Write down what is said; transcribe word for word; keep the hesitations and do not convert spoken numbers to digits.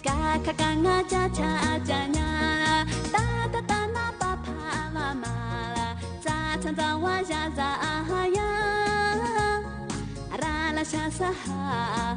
ཀ་ཁ་ག་ང་ཅ་ཆ་ཨ་ཅ་ཉ། ཏ་ཏ་ཏ་ན་པ་ཕ་བ་མ་ལ། ཙ་ཚ་ཛ་ཝ་ཞ་ཟ་ཨ་ཧ་ཡ། ར་ལ་ཤ་ས་ཧ།